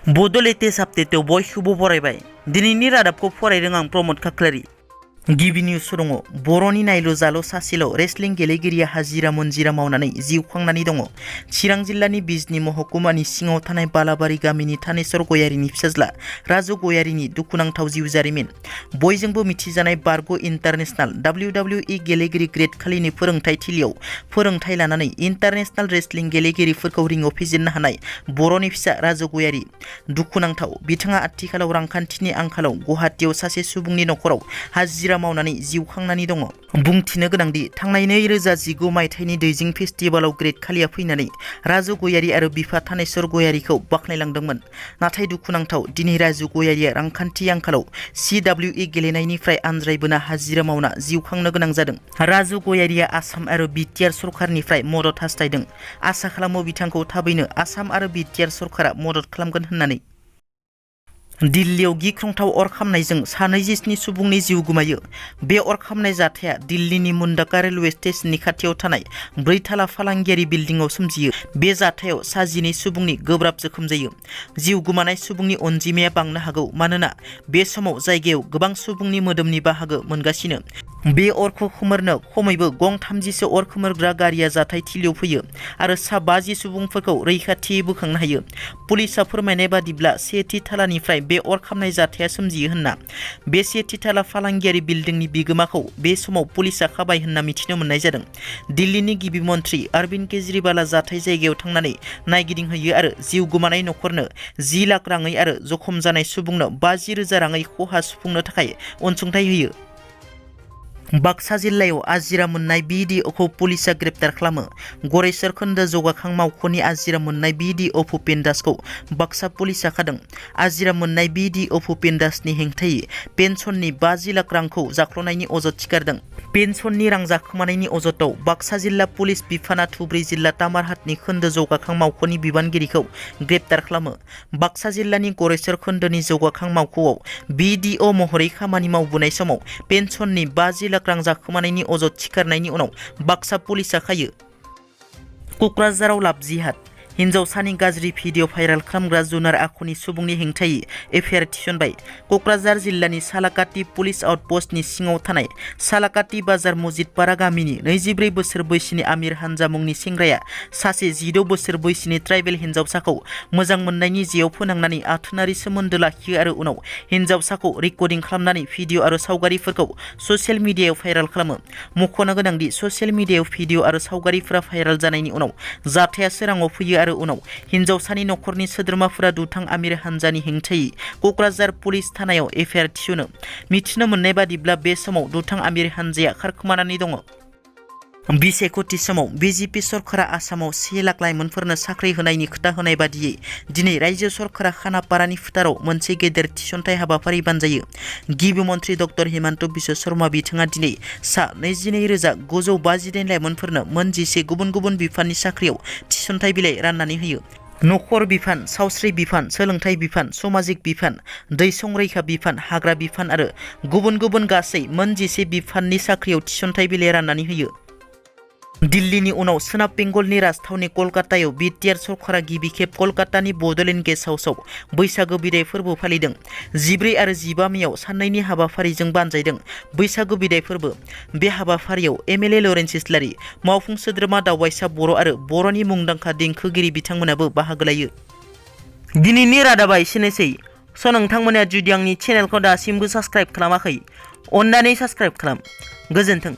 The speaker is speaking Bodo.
बड' लेटेस्ट आपडेटआव बयखौबो बरायबाय। दिनैनि रादाबखौ फरायदों आं प्रमद खाख्लारि। गिबि निउस दङ। बर'नि नायल' जाल' सासेल' रेसलिं गेलेगिरिया हाजिरा मुनजिरा मावनानै जिउ खांनानै दङ। चिरां जिल्लानि बिजनी महकुमानि सिङाव थानाय बालाबारि गामिनि थानेश्वर गयारिनि फिसाज्ला राजु गयारिनि दुखुनांथाव जिउ जारिमिन। बयजोंबो मिथिजानाय बारग' इन्टारनेशनेल WWE गेलेगिरि ग्रेड खालिनि फोरोंथाइ थिलियाव फोरोंथाइ लानानै इन्टारनेशनेल रेसलिं गेलेगिरिफोरखौ रिंआव फेजेननो हानाय बर'नि फिसा राजु गयारि। दुखुनांथाव, बिथाङा आथिखालाव रांखान्थिनि आंखालाव गुवाहाटीयाव सासे सुबुंनि नखराव हाजिरा मावनानै जिउ खांनानै दङ। बुंथिनो गोनांदि थांनाय 2019 मायथाइनि दैजिं फेस्टिभेलाव ग्रेड खालिया फैनानै राजु गयारि आरो बिफा थानेश्वर गयारिखौ बाख्नायलांदोंमोन। नाथाय दुखुनांथाव, दिनै राजु गयारिया रांखान्थि आंखालाव WWE गेलेनायनिफ्राय आनज्रायबोना हाजिरा मावना जिउ खांनो गोनां जादों। राजु गयारिया आसाम आरो बिटिआर सरकारनिफ्राय मदद हास्थायदों। आसा खालामो बिथांखौ थाबैनो आसाम आरो बिटिआर सरकारा मदद खालामगोन होननानै। दिल्लीयाव गिख्रंथाव अर खामनायजों 27 सुबुंनि जिउ गोमायो। बे अर खामनाय जाथाया दिल्लीनि मुंदांखा रेलवे स्टेशननि खाथियाव थानाय 4 थाला फालांगियारि बिल्डिंआव सोमजियो। बे जाथायाव 12 सुबुंनि गोब्राब जोखोम जायो। जिउ गोमानाय सुबुंनि अनजिमाया बांनो हागौ, मानोना बे समाव जायगायाव गोबां सुबुंनि मोदोमनि बाहागो मोनगासिनो। बे अरखौ खोमोरनो खमैबो गं 30सो अर खोमोरग्रा गारिया जाथाय थिलियाव फैयो आरो सा 50 सुबुंफोरखौ रैखाथियै बोखांनो हायो। पुलिसआ फोरमायनाय बादिब्ला 1थि थालानिफ्राय बे अर खामनाय जाथाया सोमजियो होनना। बे 1थि थाला फालांगियारि बिल्डिंनि बिगोमाखौ बे समाव पुलिसआ खाबाय होनना मिथिनो मोननाय जादों। दिल्लीनि गिबि मन्थ्रि अरविन्द केजरीवालआ जाथाय जायगायाव थांनानै नायगिदिंहैयो आरो जिउ गोमानाय नखरनो 10 लाख राङै आरो जखम जानाय सुबुंनो 50,000 राङै खहा सुफुंनो थाखाय अनसुंथाइ होयो। बाक्सा जिल्लायाव आजिरा मोननाय BDOखौ पुलिसआ ग्रेप्टार खालामो। गरेस्वर खोन्दो जौगाखां मावख'नि आजिरा मोननाय BDO भुपेन दासखौ बाक्सा पुलिसआ खादों। आजिरा मोननाय BDO भुपेन दासनि हेंथायै पेन्सननि 50 लाख रांखौ जाख्ल'नायनि अजद थिखारदों। पेन्सननि रां जाखोमानायनि अजदआव बाक्सा जिल्ला पुलिस बिफाना धुब्री जिल्ला तामारहाटनि खोन्दो जौगाखां मावख'नि बिबानगिरिखौ ग्रेप्टार खालामो। बाक्सा जिल्लानि गरेस्वर खोन्दोनि जौगाखां मावख'आव BDO महरै खामानि मावबोनाय समाव पेन्सननि 50 लाख रां जाखोमानायनि अजद थिखारनायनि उनाव बाक्सा पुलिसआ खायो। क'क्राझाराव लाभ जिहाद। हिन्जावसानि गाज्रि भिडिअ भाइरेल खालामग्रा जुनार आखुनि सुबुंनि हेंथायै एफआइआर थिसनबाय। क'क्राझार जिल्लानि सालाकाटि पुलिस आउटपस्टनि सिङाव थानाय सालाकाटि बाजार मजिदपारा गामिनि 24 बोसोर बैसोनि आमिर हानजा मुंनि सेंग्राया सासे 16 बोसोर बैसोनि ट्राइबेल हिन्जावसाखौ मोजां मोननायनि जेयाव फोनांनानै आथोनारि सोमोन्दो लाखियो आरो उनाव हिन्जावसाखौ रेकर्डिं खालामनानै भिडिअ आरो सावगारिफोरखौ ससियेल मिडियायाव भाइरेल खालामो। मख'नो गोनांदि ससियेल मिडियायाव भिडिअ आरो सावगारिफोरा भाइरेल जानायनि उनाव जाथाया सोराङाव फैयो आरो उनाव हिन्जावसानि नखरनि सोद्रोमाफोरा दुथां आमिर हानजानि हेंथायै क'क्राझार पुलिस थानायाव एफआइआर थिसनो। मिथिनो मोननाय बादिब्ला बे समाव दुथां आमिर हानजाया खारखोमानानै दङ। बिसायख'थि समाव BJP सरकारा आसामाव 1 लाख लाइमोनफोरनो साख्रि होनायनि खोथा होनाय बादियै दिनै रायजो सरकारा खानापारानि फोथाराव मोनसे गेदेर थिसनथाइ हाबाफारि बानजायो। गिबि मन्थ्रि डक्टर हिमन्त बिश्व शर्मा बिथाङा दिनै सा 22,958 लाइमोनफोरनो मोन 11 गुबुन गुबुन बिफाननि साख्रियाव थिसनथाइ बिलाइ राननानै होयो। नखर बिफान, सावस्रि बिफान, सोलोंथाइ बिफान, समाजिक बिफान, दै संरैखा बिफान, हाग्रा बिफान आरो गुबुन गुबुन गासै मोन 11 बिफाननि साख्रियाव थिसनथाइ बिलाइ राननानै होयो। दिल्लीनि उनाव सोनाब बेंगलनि राजथावनि कलकातायाव बिटिआर सरकारा गिबि खेब कलकातानि बड'लेण्ड गेस्ट हाउसआव बैसागो बिदाय फोरबो फालिदों। 14 आरो 15 मेआव साननैनि हाबाफारिजों बानजायदों बैसागो बिदाय फोरबो। बे हाबाफारियाव MLA लरेन्स इस्लारि, मावफुं सोद्रोमा दावबायसा बर' आरो बर'नि मुंदांखा देंखोगिरि बिथांमोनाबो बाहागो लायो। दिनैनि रादाबा एसेनोसै। नोंथांमोना जुदि आंनि चेनेलखौ दासिमबो साबस्क्राइब खालामाखै, अन्नानै साबस्क्राइब खालाम। गोजोन्थों।